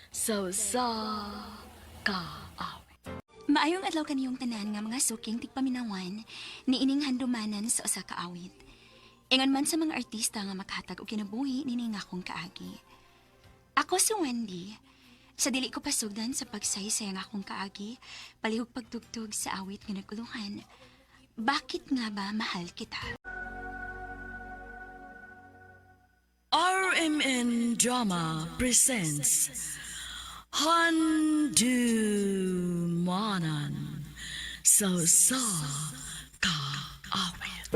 Sa usa ka awit. Maayong adlaw kaniyong tanan nga mga suking tigpaminawan niining handumanan sa usa ka awit. Ingon man sa mga artista nga makahatag og kinabuhi nining akong kaagi. Ako si Wendy. Sa dili ko pasugdan sa pagsaysay ang akong kaagi, palihog pagtugtog sa awit nga nagulungan. Bakit nga ba mahal kita? RMN Drama presents Handumanan sa usa ka awit.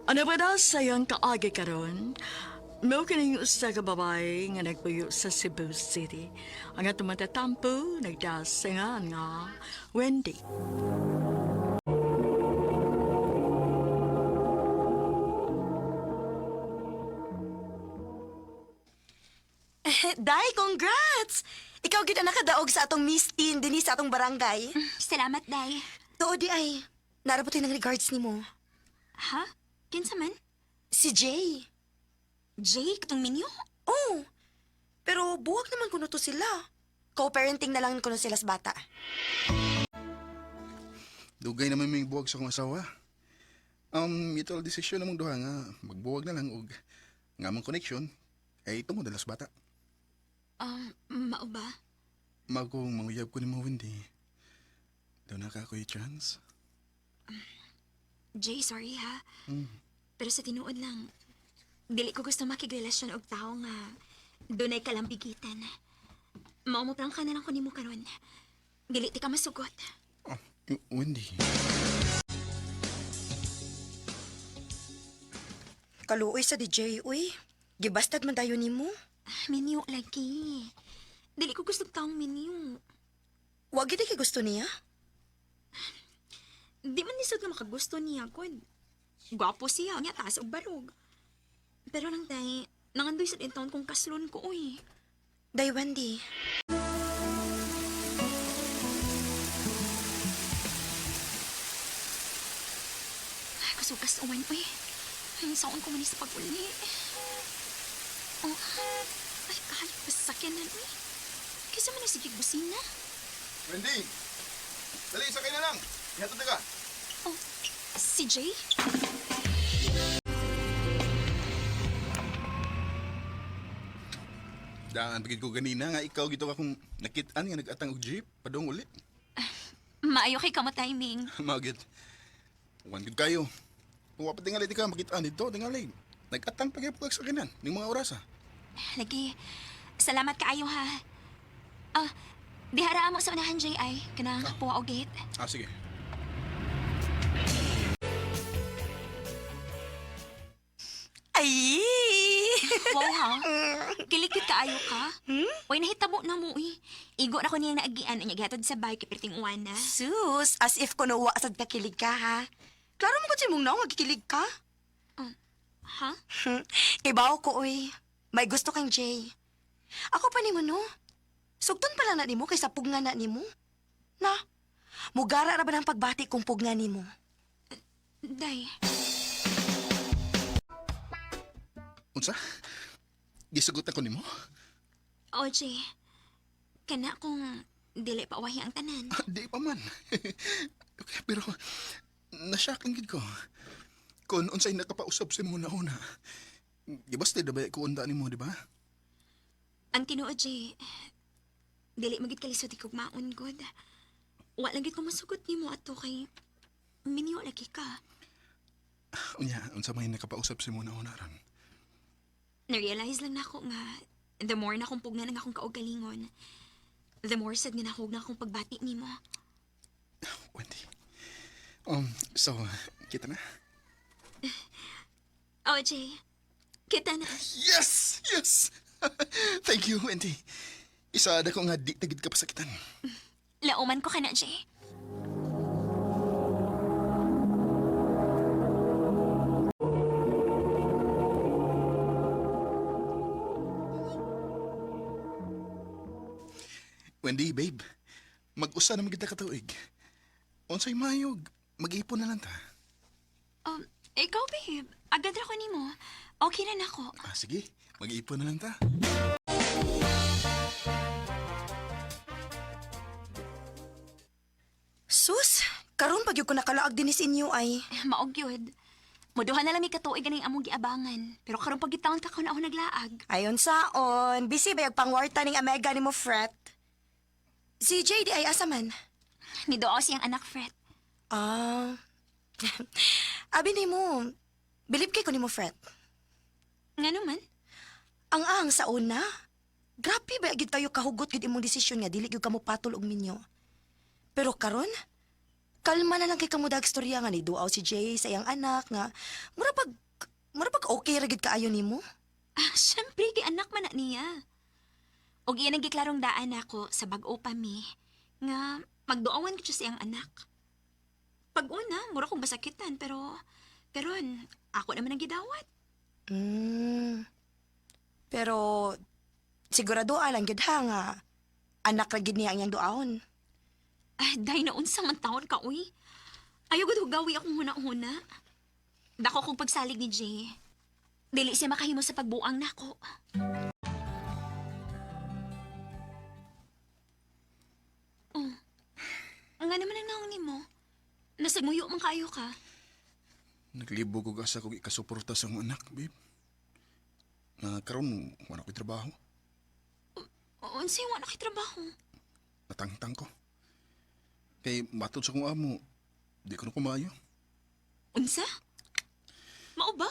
Ano ba daw sayang kaagi karon? Mao kining usa ka babae nga nagpuyo sa Cebu City. Ang atong matatampo nagdasingan nga Wendy. Day, congrats! Ikaw gid ang nakadaog sa atong Miss Teen dinhi sa atong barangay. Salamat, Day. Tuod di ay. Narapot ng regards nimo. Ha? Kinsa man? Si Jay. Jake, tong minyo? Oh. Pero buwag naman kuno to sila. Co-parenting na lang kuno sila sa bata. Dugay naman may buwag sa akong asawa. Mutual decision namong duha nga magbuwag na lang og nga among connection ay tungod na lang sa bata. Mao ba? Magong manguyab ko ni mo Wendy. Doon na ka ako'y chance. Jay, sorry ha. Pero sa tinuod lang, dili ko gusto makigrelasyon og tao nga dunay kalambigitan. Maumutang ka na lang ko nimo karon. Dili ti ka masugot. Oh, Wendy. Kaluoy sa DJ, uy. Gibastad man dayon nimo. Minyo lagi. Dili ko gusto og taong minyo. Wa gid kay gusto niya. Di man nisod nga makagusto niya god. Gwapo siya, nya taas og barog. Pero nang day, nangandoy sa taon kong kaslon ko uy. Day Wendy. Ay, kasugas uwan, uy. Ay, saon ko man sa pag-uli. Oh, ay, kahal pa sa sakyanan, uy. Kaysa man sige busina. Wendy! Dali, sakay na lang. Ihatod na ka. Oh, si Jay? Daan pagid ko ganina nga ikaw gito akong nakitaan nga nag-atang og jeep padung uli. Maayo kay kamo timing. Magit. Wan gud kayo. Wa pa tingali di ka makitaan dito, tingali. Nag-atang pa gyud sa kanan ning mga oras ah. Lagi, salamat kaayo ha. Ah, dihara mo sa unahan, Jay, ay. Kanang puwa o gate. Ah, sige. Ay! Wow ha? Kilikit kaayo ka? Hmm? Uy, nahitabo na mo, uy. Igo na ko niyang naagian, unya gihatod sa bike, perting uwan na. Sus, as if kuno wa sad kakilig ka ha. Klaro mo kung si mong naong nagkikilig ka. Ha? Kay bao ko, uy. May gusto kang Jay. Ako pa nimo, no? Sugton pala na nimo kaysa pugna na nimo. Na, mugara ra ba ng pagbati kung pugna nimo? Day. Unsa? Gisugot ako nimo? OJ, kana kung dili pa wahi ang tanan. Ah, di pa man. Okay, pero nasyak lang gid ko. Kung unsay nakapausap sa imo una-una. Gibasta na ba ko unda nimo, di ba? Ang tinuod, Jay, dili magid kalisod ikog maon god. Wa lang gid ko masugot nimo ato kay minyo lagi ka. Unya, unsa may nakapausap sa imo una-una ron? Na-realize lang nako nga the more na akong pugnan ang akong kaugalingon, the more sad nga nahog na akong pagbati nimo. Wendy. So, kita na? OJ, kita na. Yes! Yes! Thank you, Wendy. Isa ko nga di tagid ka pasakitan. Lauman ko ka na, Jay. Wendy, babe, mag-usa na kita katuig. Unsay mayog, Mag-ipon na lang ta. Ikaw, babe. Agad ra ko nimo. Okay na nako. Ah, sige, mag-iipon na lang ta. Sus, karon pag ko nakalaag din is inyo ay. Maog yun. Muduha na lang mi katuig ganing among giabangan. Pero karon pagitaon ka kun ako naglaag. Ayon saon, busy ba yung pangwarta ning Omega ni mo, Fret? Si JD ay asa man? Niduo siyang anak, Fred. Ah. Abi ni mo, bilib kay ko ni mo, Fret. Nga naman? Ang ang sa una, grabe ba gid kayo kahugot gid imong desisyon nga dili gyud kamo patol og minyo. Pero karon, kalma na lang kay kamo dag storya nga ni duaw si Jay sa iyang anak nga mura pag okay ra gid kaayo nimo. Ah, syempre, kay anak man na niya. Og iyan ang giklarong daan ako sa bag-o pa mi, nga magduawan ko siya sa iyang anak. Pag una, mura kong masakitan, pero karon ako naman ang gidawat. Pero sigurado lang gyud ha nga anak ra gid niya ang iyang duawon. Ah, dahil na unsa man taon ka, uy. Ayaw gud hugawi akong huna-huna. Dako kong pagsalig ni Jay. Dili siya makahimo sa pagbuang nako. Oh. Nga naman ang naong nimo. Nasagmuyo man kaayo ka. Naglibog og asa kog ikasuporta sa akong anak, babe. Nga karon wala ko'y trabaho. Unsay wa na kay trabaho. Natangtang ko. Kay matod sa akong amo, di ko na kumayo. Unsa? Mao ba?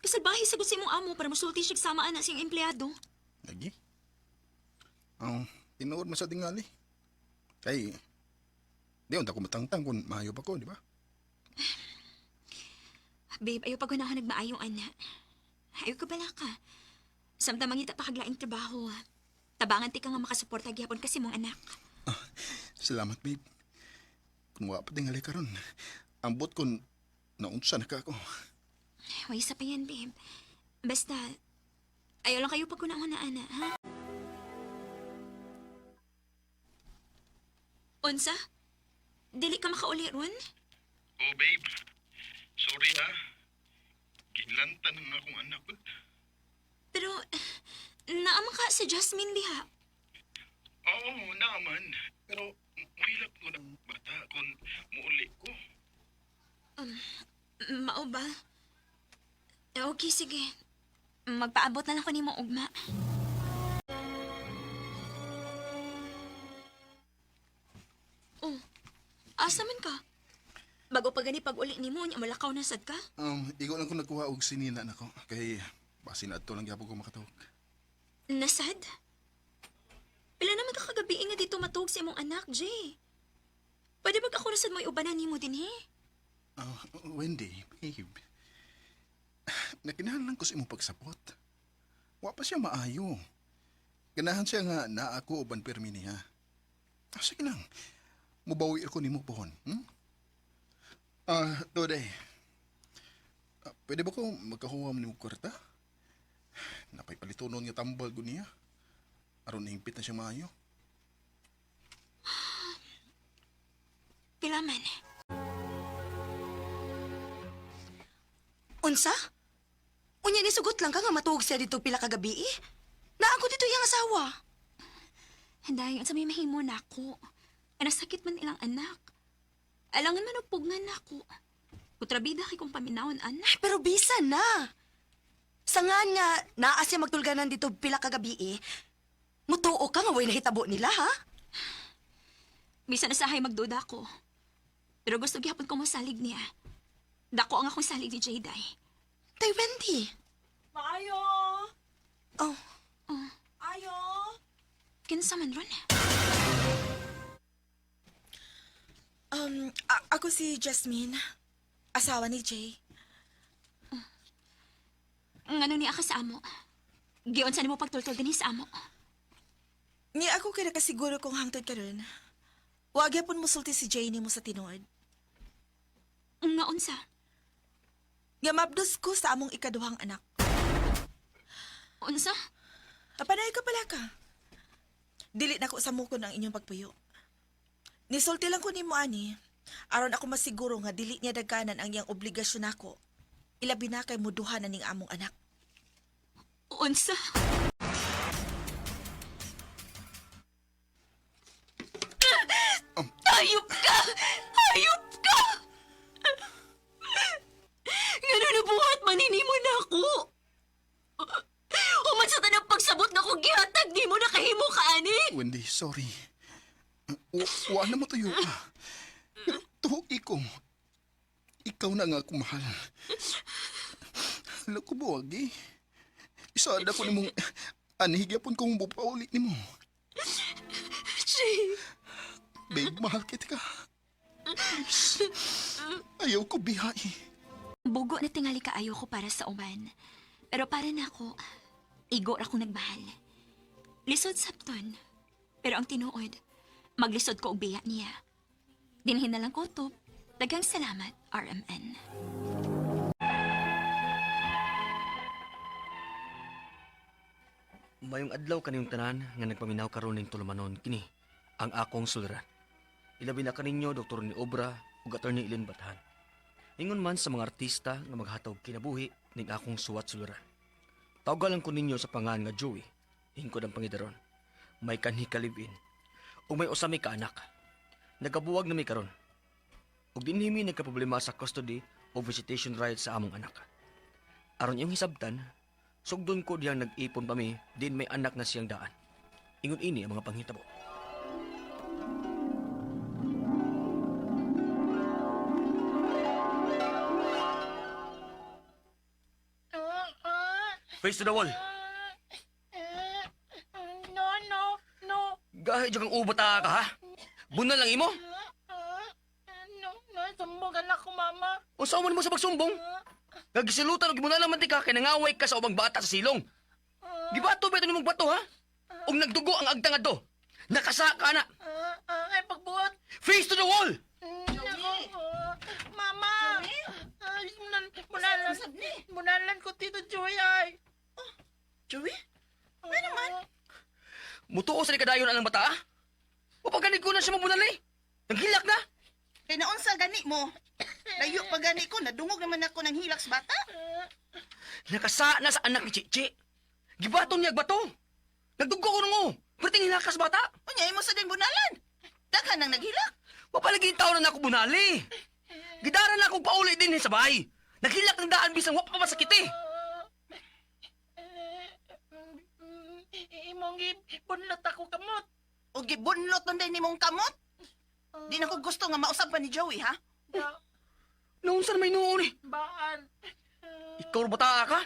Kasalbahe sagot sa imong amo para musulti siya sama ana siyang empleyado. Lagi. Ang tinuod man sa tingali. Kay di unta ko matangtang kung maayo pa ko, di ba? Babe, ayaw pag ako nagmaayong ana. Ayaw ka bala ka. Samtang mangita pa kaglaing trabaho. Tabangan ti ka nga makasuporta gihapon kasi mong anak. Salamat, babe. Kung wa pa tingali karon, ambot kon naunsa na ka ako. Way isa pa yan, babe. Basta, ayaw lang kayo pag na ana, ha? Unsa? Dili ka makauli ron? Oh, babe. Sorry ha. Ginlantan ng akong anak. Pero, naama ka sa Jasmine diha. Oo, naaman. Pero mahilap ko ng bata kung muuli ko. Mao ba? Okay, sige. Magpaabot na lang ko nimo ugma. Oh, asa man ka? Bago pa gani pag uli nimo, unya malakaw na sad ka? Igo lang ko nagkuha og sinina nako. Kay basin adto lang gyapon ko makatawag. Nasad? Pila naman ka kagabi nga dito matuog sa imong anak, Jay. Pwede ba ako nasad mo iubanan nimo din, he? Ah, Wendy, babe. Nakinahanglan ko sa imong pagsapot. Wa pa siya maayo. Ganahan siya nga naa ako uban pirmi niya. Ah, sige lang. Mubawi ako nimo pohon. Ah, Today. Ah, pwede ba ko magkahuwa mo nimo kwarta? Napay palitunon nga tambal ko niya. Aron nahingpit na siya maayo. Pila man. Unsa? Unya ni sugot lang ka nga matuog siya dito pila ka gabi eh. Naa ko dito iyang asawa. Handay, unsa may mahimo nako. Anasakit man ilang anak. Alangan man og pugnan nako. Kontrabida kay kong paminawon anak. Ay, pero bisa na. Sangan nga naa siya magtulganan dito pila ka gabi eh. Mutuo ka nga way nahitabo nila ha? Bisan usahay magduda ko. Pero gusto gihapon ko mosalig niya. Dako ang akong salig ni Jayday. Tay Wendy. Maayo! Oh, Ayo! Kinsa man ron? Ako si Jasmine. Asawa ni Jay. Ngano niya ka sa amo? Giunsa nimo pagtultol dinhi sa amo? Ni ako kay nakasiguro kung hangtod karon. Wa gyapon mosulti si Jay nimo sa tinuod. Nga unsa? Nga mabdos ko sa among ikaduhang anak. Unsa? Apanay ka pala ka. Dili na ko sa mukon ang inyong pagpuyo. Nisulti lang ko nimo ani. Aron ako masiguro nga dili niya daganan ang iyang obligasyon nako. Ilabi na kay muduha na ning among anak. Unsa? Hayop ka! Hayop ka! Ngano nabuhat maninimo na ako? Human sa tanang pagsabot na kong gihatag di mo nakahimo ka ani. Wendy, sorry. Wa na mo tayo ka. Pero tuhi ko. Ikaw na nga akong mahal. Hala ko buwag eh. Isada ko nimong anihigyapon kong bupauli nimo. Jay, Babe, mahal kita ka. Please. Ayaw ko bihay. bugo na tingali kaayo ko para sa uban. Pero para na ako, igo ra akong nagmahal. Lisod sabton. Pero ang tinuod, maglisod ko og biya niya. Dinhin na lang ko to. Daghang salamat, RMN. Mayong adlaw kaniyong tanan nga nagpaminaw karon ning tulumanon kini ang akong suliran. Ilabi na kaninyo Dr. ni Obra ug Attorney Ilin Bathan. Ingon man sa mga artista nga maghatag kinabuhi ning akong suwat suliran. Tawgalan ko ninyo sa pangan nga Joey, hingkod ang pangidaron. May kanhi ka live-in ug may usa mi ka anak. Nagabuwag na mi karon. Ug dinhi mi nagkaproblema sa custody o visitation rights sa among anak. Aron iyong hisabtan, sugdon ko diyang nag-ipon pa mi, din may anak na siyang daan. Ingon ini ang mga panghitabo. Face to the wall. No, no, no. Gahi dyan kang ubata ka ha? Bunan lang imo? No, no, sumbong anak ko, mama. Unsa man mo sa pagsumbong? Nagisilutan og gibunan man ti ka kay nangaway ka sa ubang bata sa silong. Gibato ba ito nimong bato ha? Ug nagdugo ang agtang adto. Nakasa ka na. Ay, pagbuhat. Face to the wall. Nako, mama. Ay, munalan, munalan ko, Tito Joy, ay. Joey? Ano naman? Mutuo sa kadayon ang bata ha? Mapaganig ko na siya mabunal eh. Naghilak na. Kay naunsa gani mo? Layo pa gani ko, nadungog naman ako ng hilak sa bata. Nakasa na sa anak ni Chichi. Gibato niya bato. Nagdugo ko nung Perting hilakas bata. Unya imo sa din bunalan. Daghan nang naghilak. Mapalagi yung tao na nako bunali. Gidara na akong pauli din eh, sa bahay. Naghilak ng daan bisan wa pa masakit eh. Imong bunlot ako kamot. O gibunlot man din nimong kamot. Di na ko gusto nga mausab pa ni Joey ha. Noon saan may noon eh. Baan. Ikaw bata ka?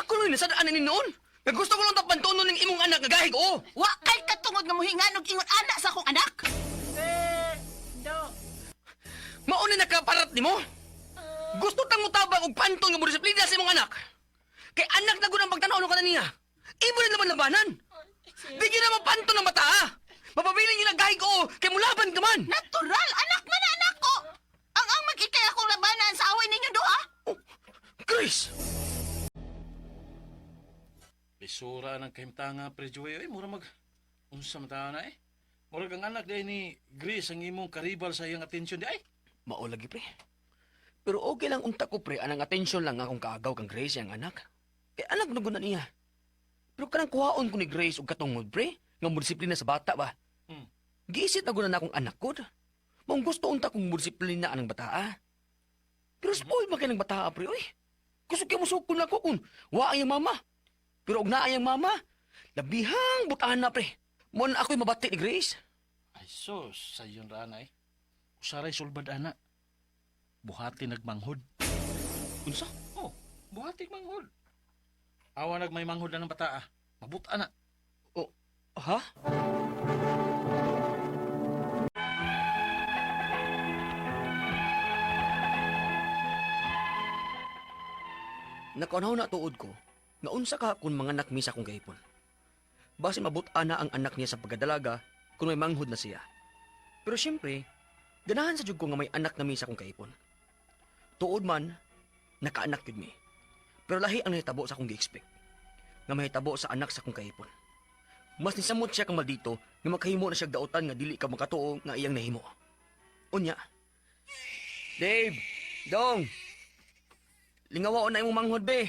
Ako lang nasadaan ni noon. Nga gusto ko lang tapantunon ng imong anak nga gahig oo. Wa kay katungod nga mohinganog ingon ana sa akong anak. Eh, do. Mauna na kaparat nimo. Gusto tang mutabang og panton nga mo disiplina sa imong anak. Kay anak na gud ang pagtanaw no kana niya. Imo na naman labanan. Di gyud na mapanton ang bata ah. Mapabilin yun ang gahig oo kay mulaban ka man. Natural, anak man na anak ko. Ang mag-ikay akong labanan sa away ninyo duha. Oh, Chris! Lisura ng kahimtanga pre Joey. Ay, mura mag unsa man taon na eh. Murag ang anak di ni Grace ang imong karibal sa iyang atensyon di ay. Mao lagi pre. Pero okay lang unta ko pre, anang atensyon lang akong kaagaw kang Grace ang anak. Kay anak na gud na niya. Pero kanang kuhaon ko ni Grace og katungod pre, nga mo disiplina sa bata ba. Giisit na gud na akong anak ko. Maong gusto unta kong mo disiplina anang bata ah. Pero spoil man kay ng bata ah, pre oy. Gusto kay musukol na ko kung wa ang iyang mama. Pero og naa ang iyang mama, labihang butahan na pre. Mo na ako'y mabati ni Grace. Ay sus, sayon ra na eh. Usaray sulbad ana. Buhati nagmanghod. Unsa? Oh, buhati manghod. Awa nag may manghod na ng bata ah. Mabuta na. Oh, ha? Nakaunaw na tuod ko nga unsa ka kung mga anak mi sa akong kaipon. Base mabuta na ang anak niya sa pagkadalaga kung may manghod na siya. Pero siyempre, ganahan sa jud ko nga may anak na mi sa akong kaipon. Tuod man, nakaanak yun mi. Pero lahi ang nahitabo sa akong gi-expect nga mahitabo sa anak sa akong kaipon. Mas nisamot siya kang maldito nga makahimo na siya dautan nga dili ka makatuo nga iyang nahimo. Unya, Dave! Dong! Lingawa na imong manghod, be.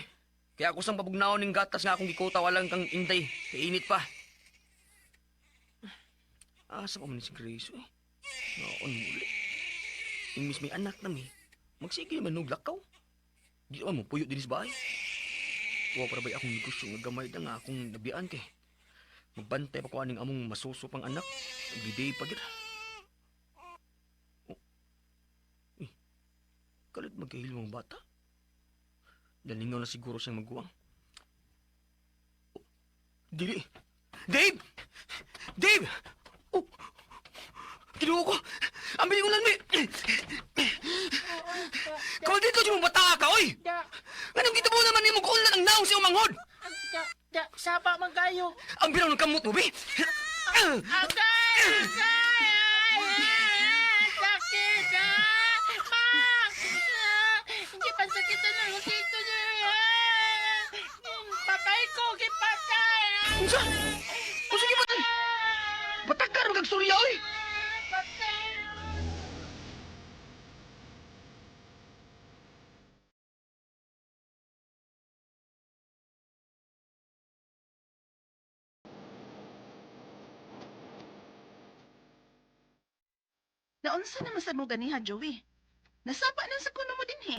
Kaya ako sang pabugnaon ning gatas nga akong gikuta walang kang inday. Kay init pa. Asa pa man si Grace, eh. Naon muli. Imbis may anak na mi. Magsige naman og lakaw. Di naman mo puyo din sa bahay. Wa para ba'y akong negosyo nga gamay na nga akong nabian kay. Magbantay pa ko aning among masuso pang anak. Giday pa gid. Oh. Eh, kalit magkahilo ang bata. Nalingaw na siguro siyang maguwang. Oh, dili. Dave! Dave! Oh! Kinuha ko! Ang biling ulan, mi! Kawal dito yung bata ka, oy! Da, Anong kita mo naman nimo kuulan ang naong sa umanghod? da, da, saba man kayo. Ang biraw ng kamot mo, bi! Agay! Agay! Ay, ay, sakit! Ah! Ma! Ah! Hindi pa sakit na dito na. Ah! Patay ko, gipatay! Ah! Unsa? Unsa gipatay? Batakar kag surya, oy! Patay! Naunsa naman sa mo ganiha, Joey? Nasaba na sa kuno mo din he.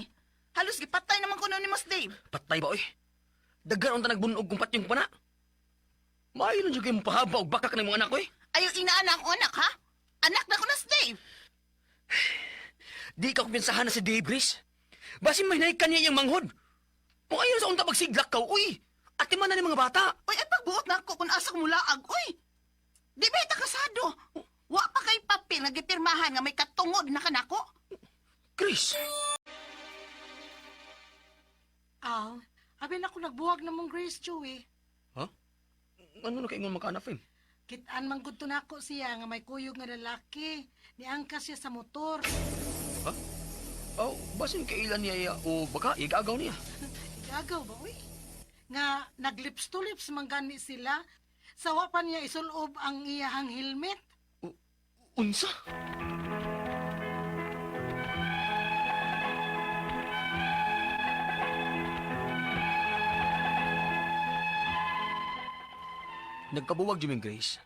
Halos gipatay naman kuno ni Mas Dave. Patay ba, oy? Daghan unta nagbunog kung patyong pa na. Maayo lang jud kay mo pahaba og bakak ng mga anak, oy. Ayaw inaan ako anak, ha? Anak na ko na si Dave. Di ka kumpiyansahan na si Dave, Grace. Basin may naik kaniya iyang manghod. Kung ayaw sa unta magsiglak ka, uy! Ati man na ni mga bata. Uy, at pagbuot na ako kung asa ko mulaag, uy. Di ba ita kasado? Wa pa kay papel nga gipirmahan nga may katungod na kanako. Chris! Al, abi na ko nagbuwag na mong Grace Joey. Ha? Ano na kaingon magkaanak, Fem? Kitaan man gud to nako siya nga may kuyog nga lalaki. Niangkas siya sa motor. Ha? Oh, basin kailan niya iya, o baka igagaw niya. Igagaw ba uy? Nga naglips to lips man gani sila. Sawa pa niya isulob ang iyahang helmet. Unsa? Nagkabuwag Jimmy Grace.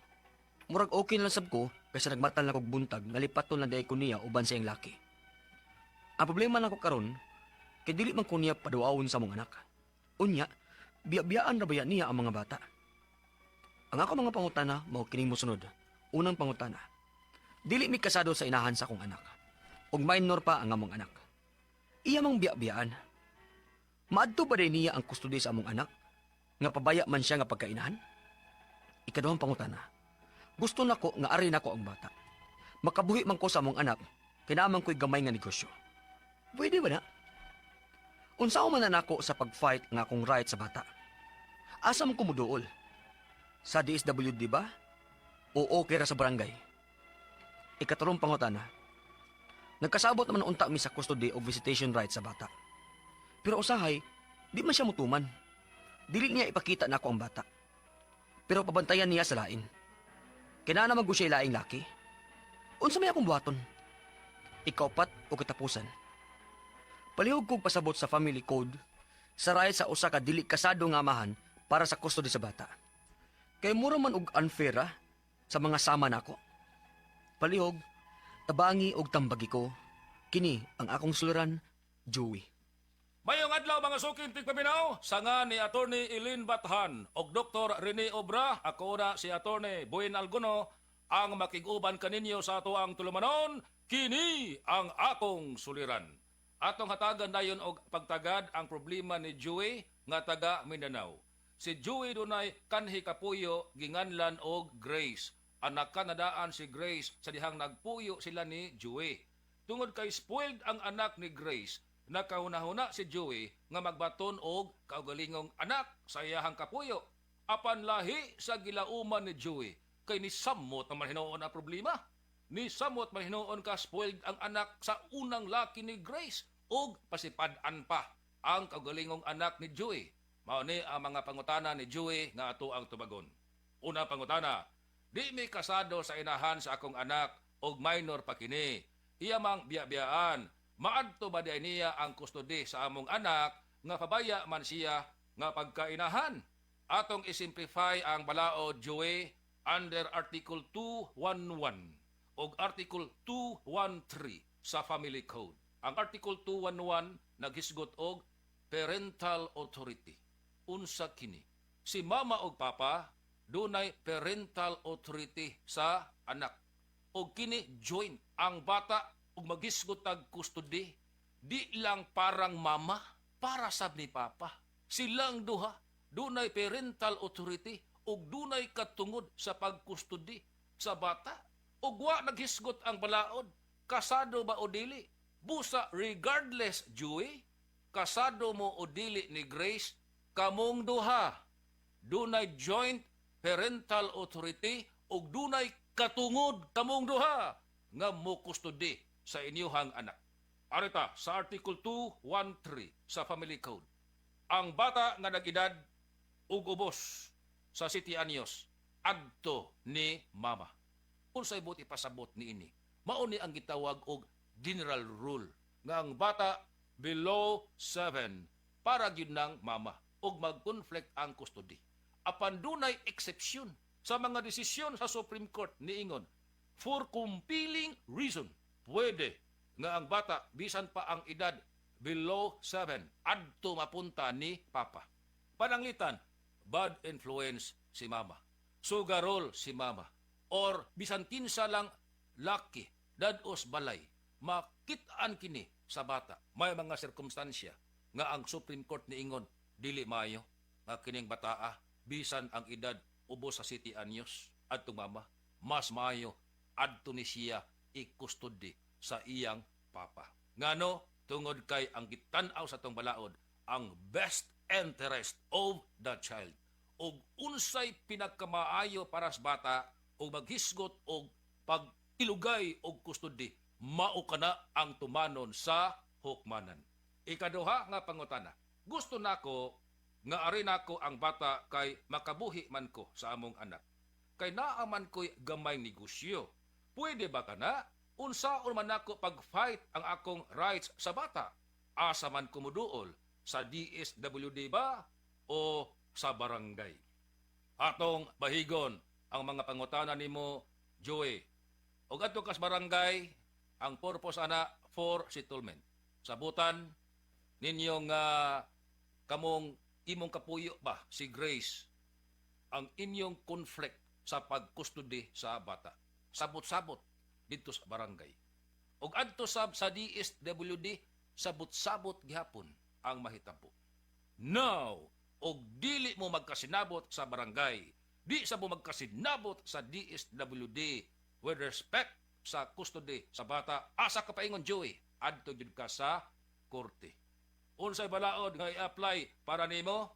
Murag okay na lang sab ko kaysa nagmatan lang kog buntag nga lipaton lang dahil ko niya uban sa iyang laki. Ang problema lang ko karon kay dili man ko niya paduawon sa mong anak. Unya, biya-biyaan ra baya niya ang mga bata. Ang ako mga pangutana mao kining mosunod. Unang pangutana. Dili mi kasado sa inahan sa akong anak. Ug minor pa ang among anak. Iya mang biya-biyaan. Maadto ba din niya ang kustodi sa among anak? Nga pabaya man siya nga pagkainahan? Ikaduhang pangutana. Gusto nako nga ari nako ang bata. Makabuhi man ko sa among anak, kinaman ko'y gamay nga negosyo. Pwede ba na? Unsa man na nako sa pag-fight nga akong right sa bata? Asa man ko muduol? Sa DSWD ba? O okay ra sa barangay? Ikatalong pangutana. Nagkasabot naman unta mi sa custody o visitation rights sa bata. Pero usahay, di man siya mutuman. Dili niya ipakita nako ang bata. Pero pabantayan niya sa lain. Kinana man siya laing laki. Unsa may akong buhaton? Ikaupat o katapusan. Palihog kog pasabot sa family code sa right sa usa ka dili kasado nga amahan para sa custody sa bata. Kay mura man og unfair ah, sa mga sama nako. Palihog, tabangi og tambagi ko. Kini ang akong suluran, Joey. Mayong adlaw mga suking tigpaminaw, sanga ni Attorney Eileen Bathan og Dr. Rene Obra, ako na si Attorney Buin Alguno ang makig-uban kaninyo sa ato ang tulumanon, kini ang akong suliran. Atong hatagan dayon og pagtagad ang problema ni Joey nga taga Mindanao. Si Joey dunay kanhi kapuyo ginganlan og Grace. Anak kanadaan si Grace sa dihang nagpuyo sila ni Joey. Tungod kay spoiled ang anak ni Grace, nakahunahuna si Joey nga magbaton og kaugalingong anak sa iyahang kapuyo. Apan lahi sa gilauman ni Joey kay nisamot naman hinuon ang problema. Nisamot man hinuon ka spoiled ang anak sa unang laki ni Grace ug pasipad-an pa ang kaugalingong anak ni Joey. Mao ni ang mga pangutana ni Joey nga ato ang tubagon. Una pangutana, di mi kasado sa inahan sa akong anak og minor pa kini. Iya mang biya-biyaan. Maadto ba diay niya ang custody sa among anak nga pabaya man siya nga pagkainahan? Atong isimplify ang balaod, Joey, under Article 211 og Article 213 sa Family Code. Ang Article 211 naghisgot og parental authority. Unsa kini? Si mama og papa dunay parental authority sa anak. Og kini joint ang bata ug maghisgot og custody di lang parang mama, para sab ni papa. Silang duha dunay parental authority ug dunay katungod sa pagkustody sa bata. Ug wa naghisgot ang balaod kasado ba o dili. Busa regardless, Joey, kasado mo o dili ni Grace, kamong duha dunay joint parental authority ug dunay katungod kamong duha nga mo custody sa inyuhang anak. Arita sa Article 213 sa Family Code. Ang bata nga nag-edad ug ubos sa 7 anyos adto ni mama. Unsay buot ipasabot niini? Mao ni ang gitawag og general rule nga ang bata below 7 para gyud ng mama ug mag-conflict ang custody. Apan dunay exception sa mga desisyon sa Supreme Court, niingon for compelling reason pwede nga ang bata bisan pa ang edad below 7 adto mapunta ni papa. Pananglitan bad influence si mama, sugarol si mama, or bisan kinsa lang laki dados balay, makit-an kini sa bata. May mga sirkumstansya nga ang Supreme Court niingon dili maayo nga kining bataa bisan ang edad ubos sa 7 anyos adtong mama, mas maayo adto ni siya i-custody sa iyang papa. Ngano? Tungod kay ang gitan-aw sa tong balaod ang best interest of the child ug unsay pinakamaayo para sa bata ug maghisgot og pag-ilugay og custody, mao kana ang tumanon sa hukmanan. Ikaduha nga pangutana. Gusto nako nga ari nako ang bata kay makabuhi man ko sa among anak. Kay naa man ko'y gamay negosyo. Pwede ba kana? Unsaon man nako pag-fight ang akong rights sa bata? Asa man ko moduol? Sa DSWD ba o sa barangay? Atong bahigon ang mga pangutana nimo, Joey. Og adto kas barangay, ang purpose ana for settlement. Sabutan ninyo nga kamong imong kapuyo ba si Grace ang inyong conflict sa pagkustody sa bata. Sabot-sabot didto sa barangay. Og adto sab sa DSWD, sabot-sabot gihapon ang mahitabo. Now, og dili mo magkasinabot sa barangay, di sa mo magkasinabot sa DSWD with respect sa custody sa bata, asa ka paingon, Joey? Adto gyud ka sa korte. Unsay balaod nga i-apply para nimo?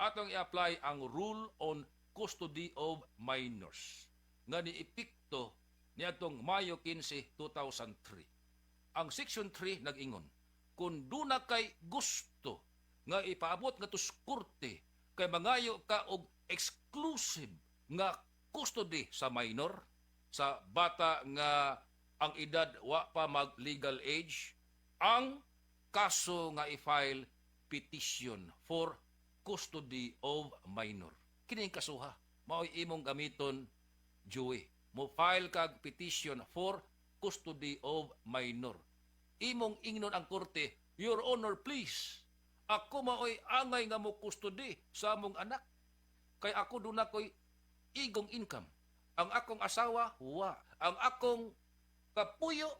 Atong i-apply ang Rule on Custody of Minors nga niepekto niadtong Mayo 15, 2003. Ang Section 3 nag-ingon, kung duna kay gusto nga ipaabot nga sa korte kay mangayo ka og exclusive nga custody sa minor, sa bata nga ang edad wa pa mag legal age, ang kaso nga i-file, petition for custody of minor. Kini ang kasuha mao'y imong gamiton, Joey. Mo file kag petition for custody of minor. Imong ingnon ang korte, "Your Honor, please, ako maoy angay nga mo custody sa among anak kay ako duna ko'y igong income. Ang akong asawa, wa. Ang akong kapuyo,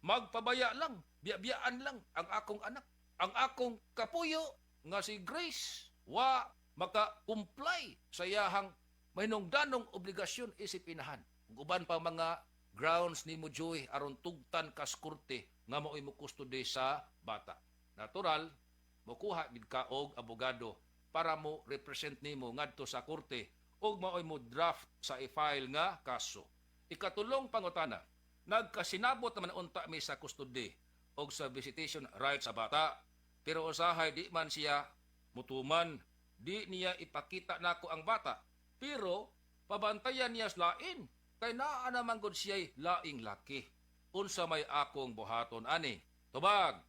magpabaya lang, biyabiyaan lang ang akong anak. Ang akong kapuyo nga si Grace, wa maka-comply sa iyahang mahinungdanong obligasyon isip inahan." Ug uban pa mga grounds nimo, Joy, aron tugtan kas korte nga mao'y mo custody sa bata. Natural, mokuha gid ka og abogado para mo represent nimo ngadto sa korte ug maoy mo draft sa i-file nga kaso. Ikatulong pangutana, nagkasinabot naman unta mi sa custody og sa visitation rights sa bata, pero usahay di man siya mutuman, di niya ipakita nako ang bata, pero pabantayan niya sa lain kay naa naman gud siya'y laing laki. Unsa may akong buhaton ani? Tubag,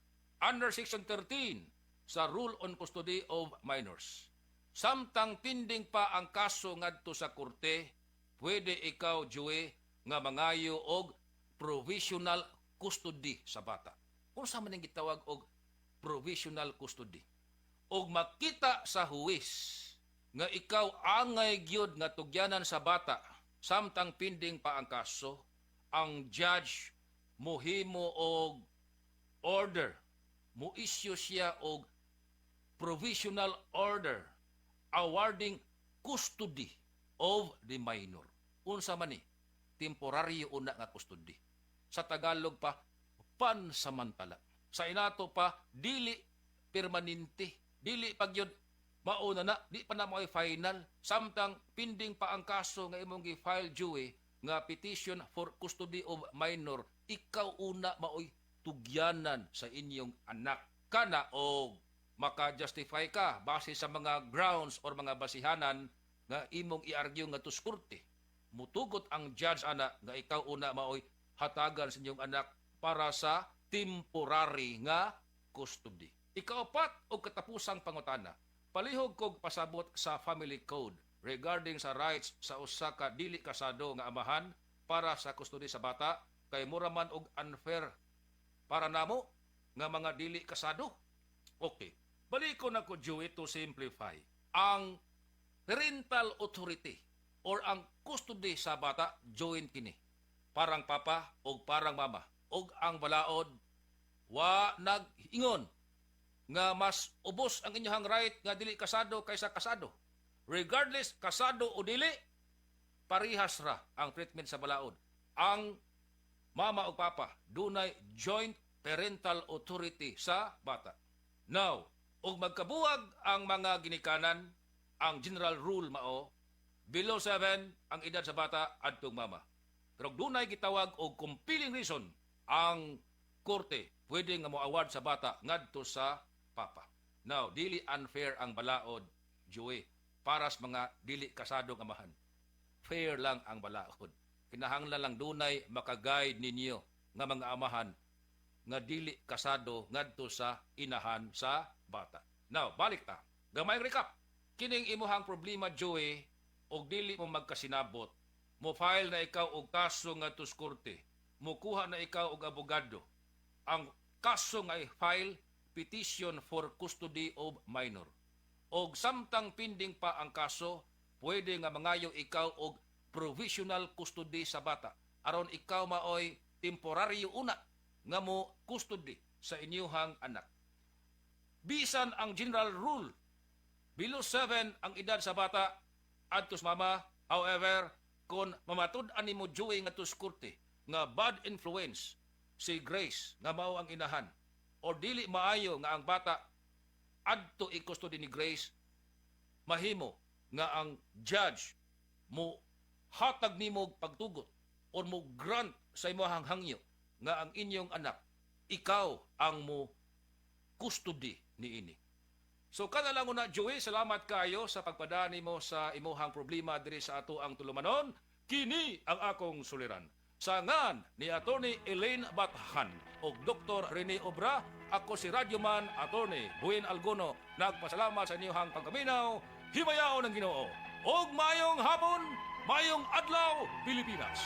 under Section 13 sa Rule on Custody of Minors. Samtang pending pa ang kaso ngadto sa korte, pwede ikaw, Joey, nga mangayo og provisional custody sa bata. Unsa man ang gitawag og provisional custody? Og makita sa huwes nga ikaw angay gyud nga tugyanan sa bata samtang pending pa ang kaso, ang judge mohimo og order, mo issue siya og provisional order awarding custody of the minor. Unsa man ni? Temporaryo una nga custody. Sa Tagalog pa, pansamantala. Sa inato pa, dili permanente. Dili pag yun, mauna na, di pa na mo final. Samtang pending pa ang kaso nga imong gi-file, Joey, nga petition for custody of minor, ikaw una maoy tugyanan sa inyong anak. Kana og maka-justify ka base sa mga grounds or mga basihanan nga imong i-argue nga korte. Mutugot ang judge ana nga ikaw una maoy hatagan sa inyong anak para sa temporary nga custody. Ikaapat og katapusang pangutana. Palihog kog pasabot sa family code regarding sa rights sa usa ka dili kasado nga amahan para sa custody sa bata kay mura man og unfair para namo nga mga dili kasado. Okay. Baliko na ko, Joey, to simplify. Ang parental authority or ang custody sa bata, joint kini. Parang papa o parang mama. Og ang balaod, wa nag-ingon nga mas ubos ang inyong right nga dili kasado kaysa kasado. Regardless kasado o dili, parihas ra ang treatment sa balaod. Ang mama o papa dunay joint parental authority sa bata. Now, ug magkabuwag ang mga ginikanan, ang general rule mao below 7 ang edad sa bata, adtong mama. Pero dunay gitawag og compelling reason ang korte, pwede nga mo-award sa bata ngadto sa papa. Now, dili unfair ang balaod, Joey, para sa mga dili kasadong amahan. Fair lang ang balaod. Kinahanglan lang dunay makaguide ninyo nga mga amahan nga dili kasado ngadto sa inahan sa bata. Now, balik ta. Gamay recap. Kining imuhang problema, Joey, og dili mo magkasinabot, mo file na ikaw og kaso ngadto sa korte. Mukuha na ikaw og abogado. Ang kaso nga i-file, petition for custody of minor. Og samtang pending pa ang kaso, pwede nga mangayo ikaw og provisional custody sa bata. Aron ikaw maoy temporaryo una nga mo custody sa inyuhang anak. Bisan ang general rule, below 7 ang edad sa bata adto sa mama, however, kung mamatud-an nimo, Joey, nga korte nga bad influence si Grace nga mao ang inahan or dili maayo nga ang bata adto i-custody ni Grace, mahimo nga ang judge mo hatag nimo og pagtugot or mo grant sa imong hangyo nga ang inyong anak, ikaw ang mo custody niini. So kada lang una, Joey, salamat kayo sa pagpadani mo sa imuhang problema diri sa ato ang tulumanon. Kini ang akong suliran. Sa ngan ni Attorney Elaine Bathan ug Dr. Rene Obra, ako si Radyoman Attorney Buin Alguno. Nagpasalamat sa inyong pagkaminaw. Himayaon ang Ginoo. Og mayong hapon, mayong adlaw, Pilipinas.